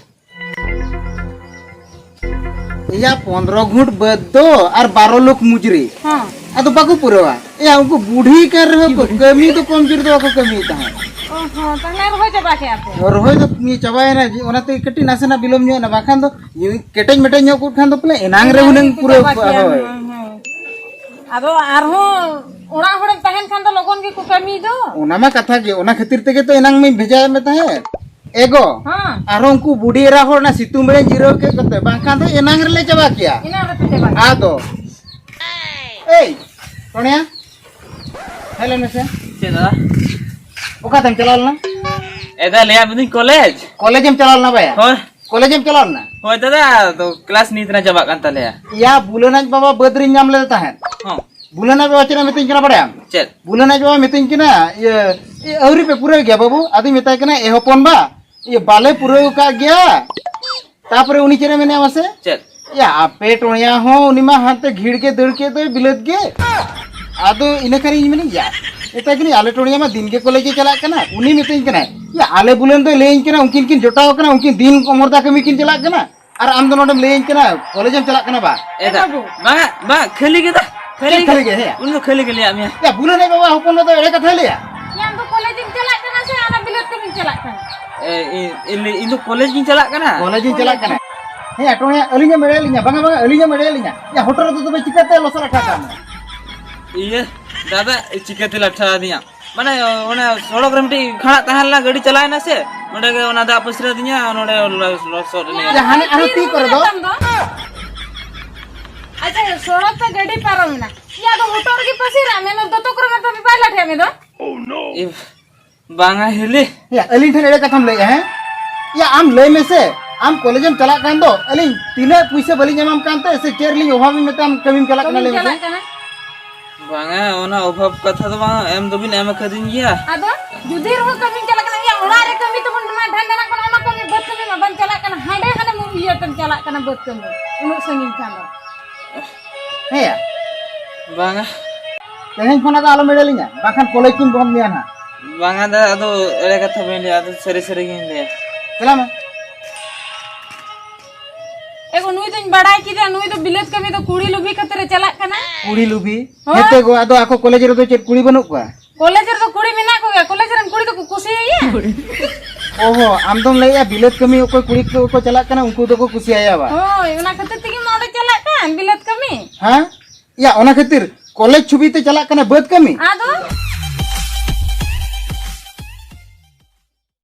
ᱮᱭᱟ, ᱯᱚᱱᱫᱽᱨᱚ ᱜᱷᱩᱴ ᱵᱟᱹᱫᱽ ᱫᱚ ᱟᱨ ᱵᱟᱨᱚ ᱞᱳᱠ ᱢᱩᱡᱽᱨᱤ᱾ ᱦᱮᱸ᱾ ᱟᱫᱚ ᱵᱟᱠᱚ ᱯᱩᱨᱟᱹᱣᱟ᱾ ᱮᱭᱟ, ᱩᱱᱠᱩ ᱵᱩᱰᱷᱤ ᱠᱟᱱ ᱨᱮᱦᱚᱸ ᱠᱚ ᱠᱟᱹᱢᱤ ᱫᱚ ᱠᱚᱢ ᱡᱳᱨ ᱫᱚ ᱵᱟᱠᱚ ᱠᱟᱹᱢᱤᱭᱮᱫ ᱛᱟᱦᱮᱸᱫ᱾ ᱚ ᱦᱚᱸ, ᱛᱟᱦᱞᱮ ᱨᱚᱦᱚᱭ ᱪᱟᱵᱟ ᱠᱮᱫᱼᱟ ᱯᱮ? ᱨᱚᱦᱚᱭ ᱫᱚ ᱪᱟᱵᱟᱭᱮᱱᱟ, ᱡᱮ ᱚᱱᱟᱛᱮ ᱠᱟᱹᱴᱤᱡ ᱱᱟᱥᱮᱱᱟᱜ ᱵᱤᱞᱚᱢ ᱧᱚᱜ ᱮᱱᱟ, ᱵᱟᱠᱷᱟᱱ ᱫᱚ ᱠᱮᱴᱮᱡ ᱢᱮᱴᱮᱡ ᱧᱚᱜ ᱠᱚᱜ ᱠᱷᱟᱱ ᱫᱚ ᱯᱟᱞᱮ ᱮᱱᱟᱝ ᱨᱮ ᱮᱱᱟᱝ ᱦᱩᱱᱟᱹᱝ ᱜᱮᱠᱚ ᱯᱩᱨᱟᱹᱣ ᱪᱟᱵᱟ ᱠᱚᱜᱼᱟ᱾ ᱠᱮᱭᱟ, ᱦᱳᱭ᱾ ᱦᱮᱸ, ᱦᱮᱸ᱾ ᱟᱫᱚ ᱟᱨᱦᱚᱸ ᱚᱲᱟᱜ ᱦᱚᱲᱮᱢ ᱛᱟᱦᱮᱱ ᱠᱷᱟᱱ ᱫᱚ ᱞᱚᱜᱚᱱ ᱜᱮᱠᱚ ᱠᱟᱹᱢᱤ ᱫᱚ᱾ ᱚᱱᱟ ᱢᱟ ᱠᱟᱛᱷᱟ ᱜᱮ, ᱚᱱᱟ ᱠᱷᱟᱹᱛᱤᱨ ᱛᱮᱜᱮ ᱛᱚ ᱮᱱᱟᱝ ᱢᱟᱧ ᱵᱷᱮᱡᱟᱭᱮᱫ ᱢᱮ ᱛᱟᱦᱮᱸᱫ᱾ ᱮᱜᱳ, ᱦᱮᱸ᱾ ᱟᱨᱦᱚᱸ ᱩᱱᱠᱩ ᱵᱩᱰᱷᱤ ᱮᱨᱟ ᱦᱚᱲ ᱚᱱᱟ ᱥᱤᱛᱩᱝ ᱵᱮᱲᱟᱧ ᱡᱤᱨᱟᱹᱣ ᱠᱮᱫ ᱠᱚᱛᱮ, ᱵᱟᱝᱠᱷᱟᱱ ᱫᱚ ᱮᱱᱟᱝ ᱨᱮᱞᱮ ᱪᱟᱵᱟ ᱠᱮᱭᱟ᱾ ᱮᱱᱟᱝ ᱨᱮᱯᱮ ᱪᱟᱵᱟ ᱠᱮᱭᱟ᱾ ᱟᱫᱚ, ᱮᱭ, ᱨᱚᱱᱤᱭᱟ, ᱦᱮᱡ ᱞᱮᱱ ᱢᱮᱥᱮ᱾ ᱪᱮᱫ ᱫᱟᱫᱟ? ᱚᱠᱟᱛᱮᱢ ᱪᱟᱞᱟᱣ ᱞᱮᱱᱟ? ᱮ ᱫᱟ, ᱞᱟᱹᱭᱟᱫ ᱢᱮᱫᱩᱧ ᱠᱚᱞᱮᱡᱽ᱾ ᱠᱚᱞᱮᱡᱽ ᱮᱢ ᱪᱟᱞᱟᱣ ᱞᱮᱱᱟ ᱵᱟᱭᱟ? ᱦᱳᱭ᱾ ᱠᱚᱞᱮᱡᱽ ᱮᱢ ᱪᱟᱞᱟᱣ ᱞᱮᱱᱟ? ᱦᱳᱭ ᱫᱟᱫᱟ, ᱟᱫᱚ ᱠᱞᱟᱥ ᱱᱤᱛ ᱨᱮ ᱪᱟᱵᱟᱜ ᱠᱟᱱ ᱛᱟᱞᱮᱭᱟ᱾ ᱭᱟ, ᱵᱩᱞᱟᱹᱱᱟᱡ ᱵᱟᱵᱟ ᱵᱟᱹᱫᱽ ᱨᱤᱧ ᱧᱟᱢ ᱞᱮᱫᱮ ᱛᱟᱦᱮᱸᱫ᱾ ᱦᱚᱸ᱾ ᱵᱩᱞᱟᱹᱱᱟᱡ ᱵᱟᱵᱟ ᱪᱮᱫ ᱮ ᱢᱤᱛᱟᱹᱧ ᱠᱟᱱᱟ ᱵᱟᱲᱟᱭᱟᱢ? ᱪᱮᱫ? ᱵᱩᱞᱟᱹᱱᱟᱡ ᱵᱟᱵᱟ ᱢᱤᱛᱟᱹᱧ ᱠᱟᱱᱟ, ᱤᱭᱟᱹ, ᱤᱭᱟᱹ, ᱟᱹᱣᱨᱤ ᱯᱮ ᱯᱩᱨᱟᱹᱣ ᱜᱮᱭᱟ ᱵᱟᱹᱵᱩ? ᱟᱫᱚᱧ ᱢᱮᱛᱟᱭ ᱠᱟᱱᱟ, ᱮ ᱦᱚᱯᱚᱱ ᱵᱟ, ᱤᱭᱟᱹ, ᱵᱟᱞᱮ ᱯᱩᱨᱟᱹᱣ ᱟᱠᱟᱫ ᱜᱮᱭᱟ᱾ ᱛᱟᱯᱚᱨᱮ ᱩᱱᱤ ᱪᱮᱫ ᱮ ᱢᱮᱱᱮᱫᱼᱟ ᱢᱟᱥᱮ? ᱪᱮᱫ? ᱭᱟ, ᱟᱯᱮ ᱴᱚᱬᱭᱟ ᱦᱚᱸ ᱩᱱᱤ ᱢᱟ ᱦᱟᱱᱛᱮ ᱜᱷᱤᱲ ᱜᱮ ᱫᱟᱹᱲ ᱠᱮᱫ ᱫᱚᱭ ᱵᱤᱞᱟᱹᱛ ᱜᱮ᱾ ᱟᱫᱚ ᱤᱱᱟᱹ ᱠᱷᱟᱱ ᱤᱧ ᱢᱮᱱᱤᱧ, ᱭᱟ, ᱢᱮᱛᱟᱭ ᱠᱟᱹᱱᱟᱹᱧ, "ᱟᱞᱮ ᱴᱚᱬᱭᱟ ᱢᱟ ᱫᱤᱱ ᱜᱮ ᱠᱚᱞᱮᱡᱽ ᱮ ᱪᱟᱞᱟᱜ ᱠᱟᱱᱟ, ᱩᱱᱤ ᱢᱤᱛᱟᱹᱧ ᱠᱟᱱᱟᱭ, ᱭᱟ, ᱟᱞᱮ ᱵᱩᱞᱟᱹᱱ ᱫᱚᱭ ᱞᱟᱹᱭᱟᱹᱧ ᱠᱟᱱᱟ, ᱩᱱᱠᱤᱱ ᱠᱤᱱ ᱡᱚᱴᱟᱣ ᱠᱟᱱᱟ, ᱩᱱᱠᱤᱱ ᱫᱤᱱ ᱚᱢᱚᱨᱫᱟ ᱠᱟᱹᱢᱤ ᱠᱤᱱ ᱪᱟᱞᱟᱜ ᱠᱟᱱᱟ, ᱟᱨ ᱟᱢ ᱫᱚ ᱱᱚᱰᱮᱢ ᱞᱟᱹᱭᱟᱹᱧ ᱠᱟᱱᱟ ᱠᱚᱞᱮᱡᱽ ᱮᱢ ᱪᱟᱞᱟᱜ ᱠᱟᱱᱟ ᱵᱟ?" ᱮ ᱫᱟ, ᱵᱟᱹᱵᱩ᱾ ᱵᱟᱝᱟ, ᱵᱟᱝ, ᱠᱷᱟᱹᱞᱤ ᱜᱮ ᱫᱟ, ᱠᱷᱟᱹᱞᱤ ᱪᱮᱫ ᱜᱮ᱾ ᱠᱷᱟᱹᱞᱤ ᱜᱮ? ᱦᱮᱸ᱾ ᱩᱱᱤ ᱫᱚ ᱠᱷᱟᱹᱞᱤ ᱜᱮ ᱞᱟᱹᱭᱟᱜ ᱢᱮᱭᱟ᱾ ᱭᱟ, ᱵᱩᱞᱟᱹᱱ ᱟᱡ ᱵᱟᱵᱟ ᱦᱚᱯᱚᱱ ᱫᱚ ᱮᱲᱮ ᱠᱟᱛᱷᱟᱭ ᱞᱟᱹᱭᱟ? ᱭᱟ, ᱟᱢ ᱫᱚ ᱠᱚᱞᱮᱡᱽ ᱮᱢ ᱪᱟᱞᱟᱜ ᱠᱟᱱᱟ ᱥᱮ ᱚᱱᱟ ᱵᱤᱞᱟᱹᱛ ᱠᱟᱹᱢᱤᱢ ᱪᱟᱞᱟᱜ ᱠᱟᱱᱟ? ᱮ, ᱤ-, ᱤ-, ᱤᱧ ᱫᱚ ᱠᱚᱞᱮᱡᱽ ᱜᱤᱧ ᱪᱟᱞᱟᱜ ᱠᱟᱱᱟ᱾ ᱠᱚᱞᱮᱡᱽ ᱤᱧ ᱪᱟᱞᱟᱜ ᱠᱟᱱᱟ᱾ ᱦᱮᱸ, ᱴᱚᱬᱭᱟ, ᱟᱹᱞᱤᱧᱮᱢ ᱮᱲᱮᱭᱮᱫ ᱞᱤᱧᱟ᱾ ᱵᱟᱝᱟ, ᱵᱟᱝᱟ, ᱟᱹᱞᱤᱧᱮᱢ ᱮᱲᱮᱭᱮᱫ ᱞᱤᱧᱟ᱾ ᱭᱟ, ᱦᱚᱴᱚᱜ ᱨᱮᱫᱚ ᱛᱚᱵᱮ ᱪᱤᱠᱟᱹᱛᱮ ᱞᱚᱥᱚᱫ ᱨᱟᱠᱟᱵ ᱠᱟᱜ ᱢᱮ? ᱤᱭᱟᱹ, ᱫᱟᱫᱟ, ᱪᱤᱠᱟᱹᱛᱮ ᱞᱟᱴᱷᱟ ᱟᱹᱫᱤᱧᱟ? ᱢᱟᱱᱮ, ᱚᱱᱟ ᱥᱚᱲᱚᱠ ᱨᱮ ᱢᱤᱫᱴᱤᱡ ᱠᱷᱟᱲᱟᱜ ᱛᱟᱦᱮᱸ ᱞᱮᱱᱟ, ᱜᱟᱹᱰᱤ ᱪᱟᱞᱟᱣᱮᱱᱟ ᱥᱮ, ᱚᱸᱰᱮ ᱜᱮ ᱚᱱᱟ ᱫᱟᱜ ᱯᱟᱹᱥᱤᱨ ᱟᱫᱤᱧᱟ, ᱱᱚᱰᱮ ᱞᱚ-, ᱞᱚᱥᱚᱫ ᱮᱱᱟᱹᱧ᱾ ᱭᱟ, ᱦᱟᱱᱮ ᱟᱨᱦᱚᱸ ᱛᱤ ᱠᱚᱨᱮ ᱫᱚ? ᱟᱪᱪᱷᱟ, ᱥᱚᱲᱚᱠ ᱛᱮ ᱜᱟᱹᱰᱤ ᱯᱟᱨᱚᱢᱮᱱᱟ᱾ ᱭᱟ, ᱟᱫᱚ ᱦᱚᱴᱚᱜ ᱨᱮᱜᱮ ᱯᱟᱹᱥᱤᱨᱟᱜ ᱢᱮ, ᱱᱚᱣᱟ ᱫᱚᱛᱚ ᱠᱚᱨᱮ ᱢᱟ ᱛᱚᱵᱮ ᱵᱟᱭ ᱞᱟᱴᱷᱟᱭᱟ ᱢᱮ ᱫᱚ᱾ ᱤᱯ, ᱵᱟᱝᱟ ᱦᱤᱞᱤ᱾ ᱭᱟ, ᱟᱹᱞᱤᱧ ᱴᱷᱮᱱ ᱮᱲᱮ ᱠᱟᱛᱷᱟᱢ ᱞᱟᱹᱭᱮᱜᱼᱟ, ᱦᱮᱸ? ᱭᱟ, ᱟᱢ ᱞᱟᱹᱭ ᱢᱮᱥᱮ, ᱟᱢ ᱠᱚᱞᱮᱡᱽ ᱮᱢ ᱪᱟᱞᱟᱜ ᱠᱟᱱ ᱫᱚ, ᱟᱹᱞᱤᱧ ᱛᱤᱱᱟᱹᱜ ᱯᱩᱭᱥᱟᱹ ᱵᱟᱹᱞᱤᱧ ᱮᱢᱟᱢ ᱠᱟᱱᱛᱮ, ᱥᱮ ᱪᱮᱫ ᱨᱮᱞᱤᱧ ᱚᱵᱷᱟᱵᱽ ᱢᱮᱛᱟᱢ ᱠᱟᱹᱢᱤᱢ ᱪᱟᱞᱟᱜ ᱠᱟᱱᱟ, ᱠᱟᱹᱢᱤᱢ ᱞᱟᱹᱭ ᱢᱮᱥᱮ? ᱪᱟᱞᱟᱜ ᱠᱟᱱᱟ? ᱵᱟᱝᱟ, ᱚᱱᱟ ᱚᱵᱷᱟᱵᱽ ᱠᱟᱛᱷᱟ ᱫᱚ ᱵᱟᱝ, ᱮᱢ ᱫᱚᱵᱤᱱ ᱮᱢ ᱟᱠᱟᱫᱤᱧ ᱜᱮᱭᱟ᱾ ᱟᱫᱚ ᱡᱩᱫᱤ ᱨᱮᱦᱚᱸ ᱠᱟᱹᱢᱤᱢ ᱪᱟᱞᱟᱜ ᱠᱟᱱᱟ, ᱭᱟ, ᱚᱲᱟᱜ ᱨᱮ ᱠᱟᱹᱢᱤ ᱛᱟᱵᱚᱱ ᱢᱟ ᱰᱷᱟᱝ ᱰᱷᱟᱝ ᱠᱟᱱᱟ, ᱚᱱᱟ ᱠᱟᱹᱢᱤ, ᱵᱟᱹᱫᱽ ᱠᱟᱹᱢᱤ ᱢᱟ ᱵᱟᱢ ᱪᱟᱞᱟᱜ ᱠᱟᱱᱟ, ᱦᱟᱸᱰᱮ ᱦᱟᱱᱮ ᱢᱩ-, ᱤᱭᱟᱹ ᱛᱮᱢ ᱪᱟᱞᱟᱜ ᱠᱟᱱᱟ, ᱵᱟᱹᱫᱽ ᱠᱟᱹᱢᱤ, ᱩᱱᱟᱹᱜ ᱥᱟᱺᱜᱤᱧ ᱠᱷᱟᱱ ᱫᱚ᱾ ᱦᱮᱸᱭᱟ? ᱵᱟᱝᱟ᱾ ᱛᱮᱦᱮᱧ ᱠᱷᱚᱱᱟᱜ ᱫᱚ ᱟᱞᱚᱢ ᱮᱲᱮ ᱞᱤᱧᱟ, ᱵᱟᱝᱠᱷᱟᱱ ᱠᱚᱞᱮᱡᱽ ᱠᱤᱱ ᱵᱚᱱᱫ ᱢᱮᱭᱟ ᱱᱟᱦᱟᱜ᱾ ᱵᱟᱝᱟ ᱫᱟ, ᱟᱫᱚ ᱮᱲᱮ ᱠᱟᱛᱷᱟ ᱵᱟᱹᱧ ᱞᱟᱹᱭᱟ, ᱟᱫᱚ ᱥᱟᱹᱨᱤ ᱥᱟᱹᱨᱤ ᱜᱤᱧ ᱞᱟᱹᱭᱟ᱾ ᱪᱟᱞᱟᱜ ᱢᱮ᱾ ᱮᱜᱳ, ᱱᱩᱭ ᱫᱚᱧ ᱵᱟᱲᱟᱭ ᱠᱮᱫᱮᱭᱟ, ᱱᱩᱭ ᱫᱚ ᱵᱤᱞᱟᱹᱛ ᱠᱟᱹᱢᱤ ᱫᱚ ᱠᱩᱲᱤ ᱞᱩᱵᱷᱤ ᱠᱷᱟᱹᱛᱤᱨ ᱮ ᱪᱟᱞᱟᱜ ᱠᱟᱱᱟ᱾ ᱠᱩᱲᱤ ᱞᱩᱵᱷᱤ? ᱦᱳᱭ᱾ ᱦᱮᱸᱛᱮ ᱜᱳ, ᱟᱫᱚ ᱟᱠᱚ ᱠᱚᱞᱮᱡᱽ ᱨᱮᱫᱚ ᱪᱮᱫ ᱠᱩᱲᱤ ᱵᱟᱹᱱᱩᱜ ᱠᱚᱣᱟ? ᱠᱚᱞᱮᱡᱽ ᱨᱮᱫᱚ ᱠᱩᱲᱤ ᱢᱮᱱᱟᱜ ᱠᱚᱜᱮᱭᱟ, ᱠᱚᱞᱮᱡᱽ ᱨᱮᱱ ᱠᱩᱲᱤ ᱫᱚᱠᱚ ᱠᱩᱥᱤᱭᱟᱭᱟ᱾ ᱚᱦᱚ, ᱟᱢ ᱫᱚᱢ ᱞᱟᱹᱭᱮᱜᱼᱟ ᱵᱤᱞᱟᱹᱛ ᱠᱟᱹᱢᱤ ᱚᱠᱚᱭ ᱠᱩᱲᱤ ᱠᱚ ᱠᱚ ᱪᱟᱞᱟᱜ ᱠᱟᱱᱟ, ᱩᱱᱠᱩ ᱫᱚᱠᱚ ᱠᱩᱥᱤᱭᱟᱭᱟ ᱵᱟ? ᱦᱳᱭ, ᱚᱱᱟ ᱠᱷᱟᱹᱛᱤᱨ ᱛᱮᱜᱮ ᱢᱟ ᱚᱸᱰᱮ ᱪᱟᱞᱟᱜ ᱠᱟᱱ, ᱵᱤᱞᱟᱹᱛ ᱠᱟᱹᱢᱤ᱾ ᱦᱮᱸ? ᱭᱟ, ᱚᱱᱟ ᱠᱷᱟᱹᱛᱤᱨ ᱠᱚᱞᱮᱡᱽ ᱪᱷᱩᱵᱤ ᱛᱮ ᱪᱟᱞᱟᱜ ᱠᱟᱱᱟ ᱵᱟᱹᱫᱽ ᱠᱟᱹᱢᱤ? ᱟᱫᱚ?